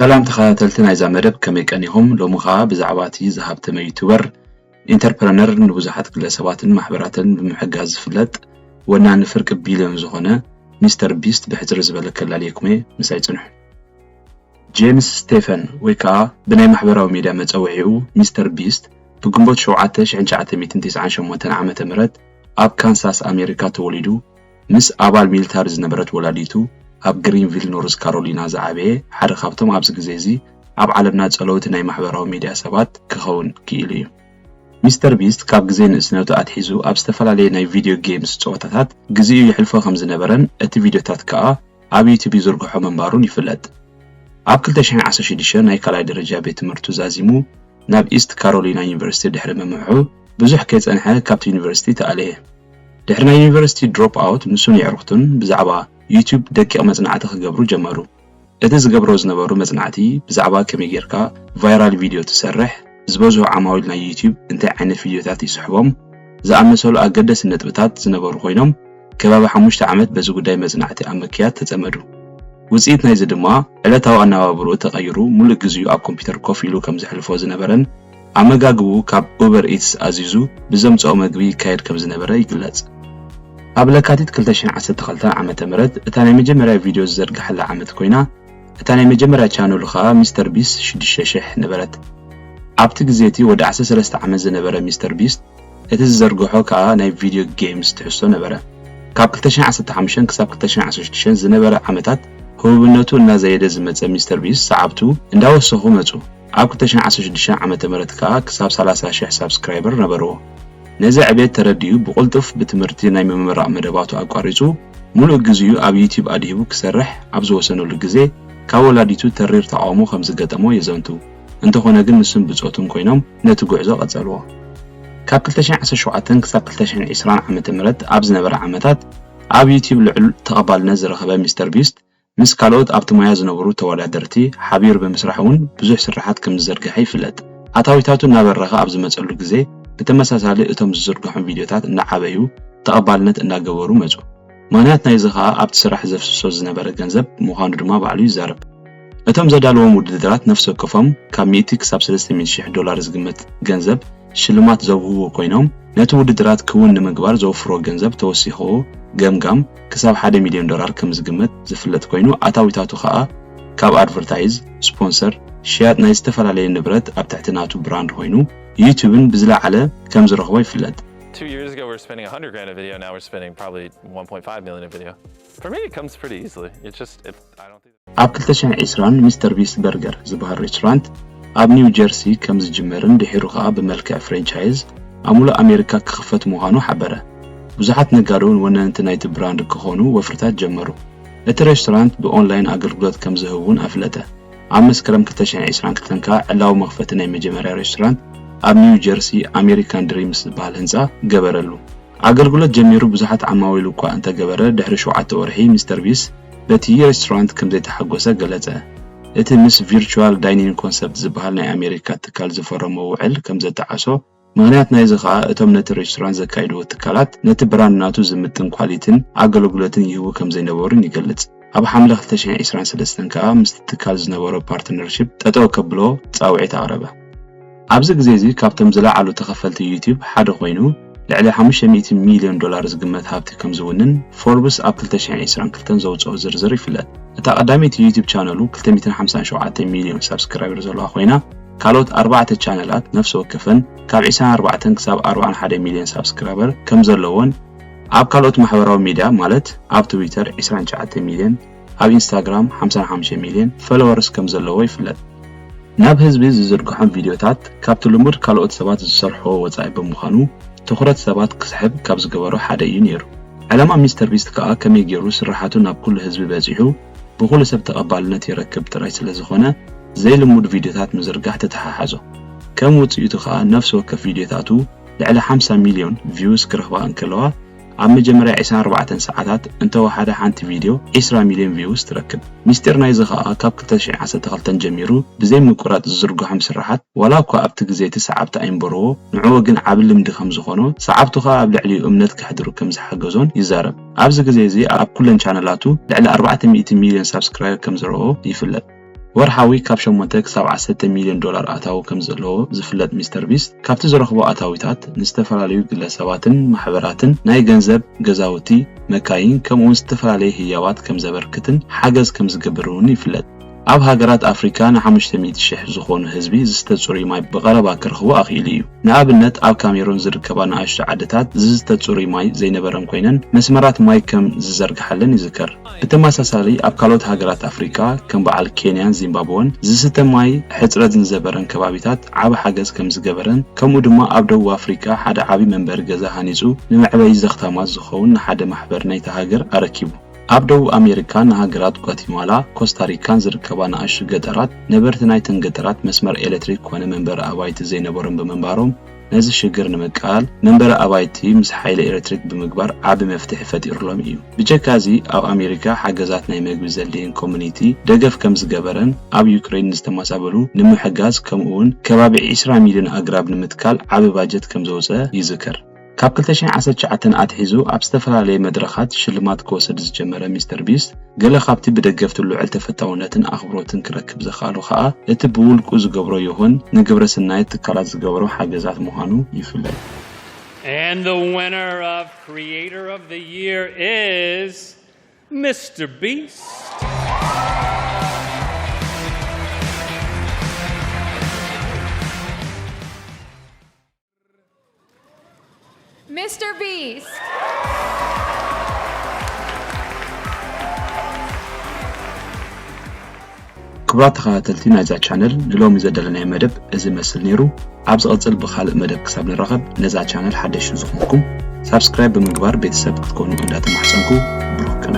ሰላም ተኸታተልቲ ናይዛ መደብ፣ ከመይ ቀኒኹም? ሎሚ ኸኣ ብዛዕባ እቲ ዝሃብተመ ዩቱበር፣ ኢንተርፕረነር፣ ንብዙሓት ግለሰባትን ማሕበራትን ብምሕጋዝ ዝፍለጥ ወናኒ ፍርቂ ቢልዮን ዝኾነ ሚስተር ቢስት ብሕጽር ዝበለ ከላልየኩም እየ። ምሳይ ጽንሑ። ጄምስ ስቴፈን ወይ ከኣ ብናይ ማሕበራዊ ሚድያ መጸውዒኡ ሚስተር ቢስት ብግንቦት ሸውዓተ ሽሕን ትሽዓተ ሚእትን ተስዓን ሸሞንተን ዓመተ ምህረት ኣብ ካንሳስ ኣሜሪካ ተወሊዱ ምስ ኣባል ሚሊታሪ ዝነበረት ወላዲቱ ኣብ ግሪንቪል ኖርዝ ካሮሊና ዝዓበየ ሓደ ካብቶም ኣብዚ ግዜ እዚ ኣብ ዓለምና ጸለውቲ ናይ ማሕበራዊ ሚድያ ሰባት ክኸውን ክኢሉ እዩ። ሚስተር ቢስት ካብ ግዜ ንእስነቱ ኣትሒዙ ኣብ ዝተፈላለየ ናይ ቪድዮ ጌምስ ጸወታታት ግዜኡ የሕልፎ ከም ዝነበረን እቲ ቪድዮታት ከኣ ኣብ ዩቱብ ይዝርግሖ ምንባሩን ይፍለጥ። ኣብ ክልተ ሽሕን ዓሰርተ ሽዱሽተን ናይ ካልኣይ ደረጃ ቤት ትምህርቱ ዛዚሙ ናብ ኢስት ካሮሊና ዩኒቨርሲቲ ድሕሪ ምምርሑ ብዙሕ ከይጸንሐ ካብቲ ዩኒቨርሲቲ ተኣለየ። ድሕሪ ናይ ዩኒቨርሲቲ ድሮፕ ኣውት ንሱን የዕሩኽቱን ብዛዕባ ዩቱብ ደቂቕ መጽናዕቲ ክገብሩ ጀመሩ። እቲ ዝገብሮ ዝነበሩ መጽናዕቲ ብዛዕባ ከመይ ጌርካ ቫይራል ቪድዮ ትሰርሕ፣ ዝበዝሑ ዓማዊል ናይ ዩቱብ እንታይ ዓይነት ቪድዮታት ይስሕቦም ዝኣመሰሉ ኣገደስቲ ነጥብታት ዝነበሩ ኮይኖም ከባቢ ሓሙሽተ ዓመት በዚ ጉዳይ መጽናዕቲ ኣብ ምክያድ ተጸመዱ። ውጽኢት ናይዚ ድማ ዕለታዊ ኣነባብርኡ ተቐይሩ ምሉእ ግዜኡ ኣብ ኮምፒውተር ኮፍ ኢሉ ከም ዘሕልፎ ዝነበረን ኣመጋግብኡ ካብ ኡበር ኢትስ ኣዚዙ ብዘምጽኦ መግቢ ይካየድ ከም ዝነበረ ይግለጽ። ኣብ ለካቲት ክልተ ሽሕን ዓሰርተ ክልተን ዓመተ ምህረት እታ ናይ መጀመርያ ቪድዮ ዝዘርግሓላ ዓመት ኮይና፣ እታ ናይ መጀመርያ ቻነሉ ከኣ ሚስተር ቢስት ሽዱሽተ ሽሕ ነበረት። ኣብቲ ግዜ እቲ ወዲ ዓሰርተ ሰለስተ ዓመት ዝነበረ ሚስተር ቢስት እቲ ዝዘርግሖ ከኣ ናይ ቪድዮ ጌምስ ትሕዝቶ ነበረ። ካብ ክልተ ሽሕን ዓሰርተ ሓሙሽተን ክሳብ ክልተ ሽሕን ዓሰርተ ሽዱሽተን ዝነበረ ዓመታት ህቡብነቱ እናዘየደ ዝመጸ ሚስተር ቢስት ሰዓብቱ እንዳወሰኹ መጹ። ኣብ ክልተ ሽሕን ዓሰርተ ሽዱሽተን ዓመተ ምህረት ከኣ ክሳብ ሰላሳ ሽሕ ሳብስክራይበር ነበርዎ። ነዚ ዕቤት ተረዲኡ ብቕልጡፍ ብትምህርቲ ናይ ምምራቕ መደባቱ ኣቋሪጹ ምሉእ ግዜኡ ኣብ ዩቲዩብ ኣድሂቡ ክሰርሕ ኣብ ዝወሰነሉ ግዜ ካብ ወላዲቱ ተሪር ተቓውሞ ከም ዝገጠሞ የዘንቱ። እንተኾነ ግን ንሱን ብጾቱን ኮይኖም ነቲ ጉዕዞ ቀጸልዎ። ካብ ክልተ ሽሕን ዓሰርተ ሸውዓተን ክሳብ ክልተ ሽሕን ዕስራን ዓመተ ምህረት ኣብ ዝነበረ ዓመታት ኣብ ዩቲዩብ ልዑል ተቐባልነት ዝረኸበ ሚስተር ቢስት ምስ ካልኦት ኣብቲ ሞያ ዝነበሩ ተወዳደርቲ ሓቢሩ ብምስራሕ እውን ብዙሕ ስርሓት ከም ዝዘርግሐ ይፍለጥ። ኣታዊታቱ እናበረኸ ኣብ ዝመጸሉ ግዜ ብተመሳሳሊ እቶም ዝዝርግሖም ቪድዮታት እናዓበዩ ተቐባልነት እናገበሩ መጹ። ምኽንያት ናይዚ ኸኣ ኣብቲ ስራሕ ዘፍስሶ ዝነበረ ገንዘብ ምዃኑ ድማ ባዕሉ ይዛረብ። እቶም ዘዳለዎም ውድድራት ነፍሲ ወከፎም ካብ ሚእቲ ክሳብ ሰለስተ ሚእቲ ሽሕ ዶላር ዝግመት ገንዘብ ሽልማት ዘውህቡ ኮይኖም ነቲ ውድድራት ክውን ንምግባር ዘውፍሮ ገንዘብ ተወሲኹ ገምጋም ክሳብ ሓደ ሚልዮን ዶላር ከም ዝግመት ዝፍለጥ ኮይኑ ኣታዊታቱ ኸኣ ካብ ኣድቨርታይዝ፣ ስፖንሰር፣ ሽያጥ ናይ ዝተፈላለየ ንብረት ኣብ ትሕቲ ናቱ ብራንድ ኮይኑ ዩቲዩብን ብዝለዓለ ከም ዝረኽቦ ይፍለጥ። Two years ago, we were spending a hundred grand a video. Now we're spending probably one point five million a video. For me, it comes pretty easily. It's just, it, I don't think. ኣብ ክልተ ሽሕን ዕስራን ሚስተር ቢስት በርገር ዝበሃል ሬስቶራንት ኣብ ኒው ጀርሲ ከም ዝጅመርን ድሒሩ ኸኣ ብመልክዕ ፍሬንቻይዝ ኣብ ሙሉእ ኣሜሪካ ክኽፈት ምዃኑ ሓበረ። ብዙሓት ነጋዶ እውን ወነንቲ ናይቲ ብራንድ ክኾኑ ወፍርታት ጀመሩ። እቲ ሬስቶራንት ብኦንላይን ኣገልግሎት ከም ዝህብ እውን ኣፍለጠ። ኣብ መስከረም ክልተ ሽሕን ዕስራን ክልተን ከኣ ዕላዊ መኽፈቲ ናይ መጀመርያ ሬስቶራንት ኣብ ኒው ጀርሲ ኣሜሪካን ድሪምስ ዝበሃል ህንጻ ገበረሉ። ኣገልግሎት ጀሚሩ ብዙሓት ዓማዊል እኳ እንተገበረ ድሕሪ ሸውዓተ ወርሒ ሚስተር ቢስት በቲ ሬስቶራንት ከም ዘይተሓጎሰ ገለጸ። እቲ ምስ ቪርቹዋል ዳይኒንግ ኮንሰፕት ዝበሃል ናይ ኣሜሪካ ትካል ዝፈረሞ ውዕል ከም ዘተዓሶ ምኽንያት ናይዚ ኸኣ እቶም ነቲ ሬስቶራንት ዘካይድዎ ትካላት ነቲ ብራንድ ናቱ ዝምጥን ኳሊቲን ኣገልግሎትን ይህቡ ከም ዘይነበሩን ይገልጽ። ኣብ ሓምለ ክልተ ሽሕን ዕስራን ሰለስተን ከኣ ምስቲ ትካል ዝነበሮ ፓርትነርሺፕ ጠጠው ከብሎ ጻውዒት ኣቕረበ። ኣብዚ ግዜ እዚ ካብቶም ዝለዓሉ ተኸፈልቲ ዩቲዩብ ሓደ ኮይኑ ልዕሊ ሓሙሽተ ሚእቲ ሚልዮን ዶላር ዝግመት ሃብቲ ከም ዝውንን ፎርብስ ኣብ ክልተ ሽሕን ዕስራን ክልተን ዘውጽኦ ዝርዝር ይፍለጥ። እታ ቀዳመይቲ ዩቲዩብ ቻነሉ ክልተ ሚእትን ሓምሳን ሸውዓተ ሚልዮን ሳብስክራይበር ዘለዋ ኮይና ካልኦት ኣርባዕተ ቻነላት ነፍሲ ወከፈን ካብ ዕስራን ኣርባዕተን ክሳብ ኣርባዓን ሓደን ሚልዮን ሳብስክራይበር ከም ዘለዎን ኣብ ካልኦት ማሕበራዊ ሚድያ ማለት ኣብ ትዊተር ዕስራን ትሽዓተ ሚልዮን ኣብ ኢንስታግራም ሓምሳን ሓሙሽተ ሚልዮን ፎሎወርስ ከም ዘለዎ ይፍለጥ። ናብ ህዝቢ ዝዝርግሖም ቪድዮታት ካብቲ ልሙድ ካልኦት ሰባት ዝሰርሕዎ ወጻኢ ብምዃኑ ትኹረት ሰባት ክስሕብ ካብ ዝገበሩ ሓደ እዩ ነይሩ። ዕላማ ሚስተር ቢስት ከኣ ከመይ ገይሩ ስርሓቱ ናብ ኩሉ ህዝቢ በጺሑ ብኹሉ ሰብ ተቐባልነት ይረክብ ጥራይ ስለ ዝኾነ ዘይልሙድ ቪድዮታት ምዝርጋሕ ተተሓሓዞ። ከም ውጽኢቱ ከኣ ነፍሲ ወከፍ ቪድዮታቱ ልዕሊ ሓምሳ ሚልዮን ቪውስ ክረኽባ እንከለዋ ኣብ መጀመርያ ዕስራን ኣርባዕተን ሰዓታት እንተወሓደ ሓንቲ ቪድዮ ዕስራ ሚልዮን ቪውስ ትረክብ። ሚስጢር ናይዚ ከኣ ካብ ክልተ ሽሕን ዓሰርተ ክልተን ጀሚሩ ብዘይ ምቁራጽ ዝዝርግሖም ስርሓት ዋላ እኳ ኣብቲ ግዜ እቲ ሰዓብቲ ኣይንበርዎ ንዕኡ ግን ዓቢ ልምዲ ከም ዝኾኖ ሰዓብቱ ከኣ ኣብ ልዕሊኡ እምነት ከሕድሩ ከም ዝሓገዞን ይዛረብ። ኣብዚ ግዜ እዚ ኣብ ኩለን ቻነላቱ ልዕሊ ኣርባዕተ ሚእቲ ሚልዮን ሳብስክራይበር ከም ዝረኦ ይፍለጥ። ወርሓዊ ካብ ሸሞንተ ክሳብ ዓሰርተ ሚልዮን ዶላር ኣታዊ ከም ዘለዎ ዝፍለጥ ሚስተር ቢስት፣ ካብቲ ዝረኽቦ ኣታዊታት ንዝተፈላለዩ ግለሰባትን ማሕበራትን ናይ ገንዘብ፣ ገዛውቲ፣ መካይን ከምኡውን ዝተፈላለየ ህያባት ከም ዘበርክትን ሓገዝ ከም ዝገብር እውን ይፍለጥ። ኣብ ሃገራት ኣፍሪካ ንሓሙሽተ ሚእቲ ሽሕ ዝኾኑ ህዝቢ ዝስተ ጽሩይ ማይ ብቐረባ ክረኽቡ ኣኽኢሉ እዩ። ንኣብነት ኣብ ካሜሮን ዝርከባ ንኣሽቱ ዓድታት ዝስተ ጽሩይ ማይ ዘይነበረን ኮይነን መስመራት ማይ ከም ዝዘርግሓለን ይዝከር። ብተመሳሳሊ ኣብ ካልኦት ሃገራት ኣፍሪካ ከም በዓል ኬንያን ዚምባብወን ዝስተ ማይ ሕፅረት ንዘበረን ከባቢታት ዓቢ ሓገዝ ከም ዝገበረን ከምኡ ድማ ኣብ ደቡብ ኣፍሪካ ሓደ ዓቢ መንበሪ ገዛ ሃኒፁ ንመዕበዪ ዘኽታማት ዝኸውን ንሓደ ማሕበር ናይታ ሃገር ኣረኪቡ። ኣብ ደቡብ ኣሜሪካ ንሃገራት ጓቲማላ፣ ኮስታሪካን ዝርከባ ንኣሽቱ ገጠራት ነበርቲ ናይተን ገጠራት መስመር ኤሌክትሪክ ኮነ መንበሪ ኣባይቲ ዘይነበሮም ብምንባሮም ነዚ ሽግር ንምቅላል መንበሪ ኣባይቲ ምስ ሓይሊ ኤሌክትሪክ ብምግባር ዓቢ መፍትሒ ፈጢሩሎም እዩ። ብጀካ እዚ ኣብ ኣሜሪካ ሓገዛት ናይ መግቢ ዘድልየን ኮሙኒቲ ደገፍ ከም ዝገበረን ኣብ ዩክሬን ንዝተመሳበሉ ንምሕጋዝ ከምኡ እውን ከባቢ ዕስራ ሚልዮን ኣግራብ ንምትካል ዓቢ ባጀት ከም ዘውፀ ይዝከር። ካብ ክልተ ሽሕን ዓሰርተ ትሽዓተን ኣትሒዙ ኣብ ዝተፈላለየ መድረኻት ሽልማት ክወስድ ዝጀመረ ሚስተር ቢስት፣ ገለ ካብቲ ብደገፍቱ ልዑል ተፈታውነትን ኣኽብሮትን ክረክብ ዘኽኣሎ ኸኣ እቲ ብውልቁ ዝገብሮ ይኹን ንግብረ ሰናይ ትካላት ዝገብሮ ሓገዛት ምዃኑ ይፍለጥ። And the winner of Creator of the Year is Mister Beast. Mister Beast. ክቡራት ተኸታተልቲ ናይዛ ቻነል ንሎሚ ዘዳለናዮ መደብ እዚ ይመስል ነይሩ። ኣብ ዝቕጽል ብኻልእ መደብ ክሳብ ንራኸብ ነዛ ቻነል ሓደሽቲ ዝኾንኩም ሳብስክራይብ ብምግባር ቤተሰብ ክትኮኑ እንዳተማሕጸንኩ ብሩኽ ቅነ።